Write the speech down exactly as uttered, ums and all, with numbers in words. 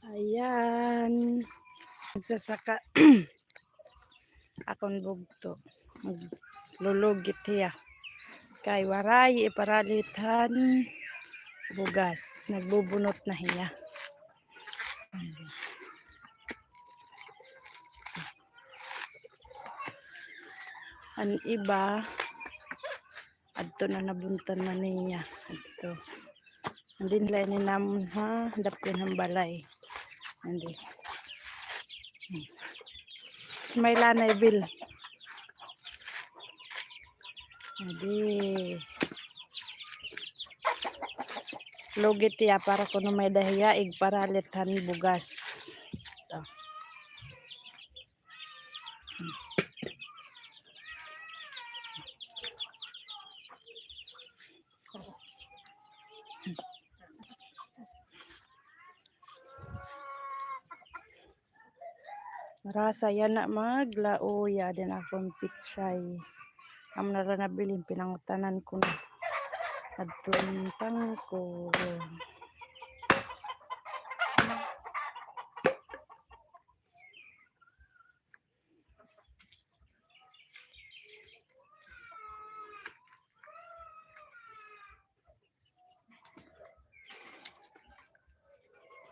Ayan. Nagsasaka akon bugto. Maglulugit hiya. Kay waray iparalit han bugas. Nagbubunot na hiya. An iba, adto na, nabuntan na niya. Adto. Andin la ini namon ha dapit han balay. Andi. Smile anay, Bil. Adi. Lugit hiya para kuno may-ada hiya igparalit han bugas. Ito. Marasa yana maglaoya din akon pitsay. Amo na la nabilin, pinangutanan ko na. Adto intang ko.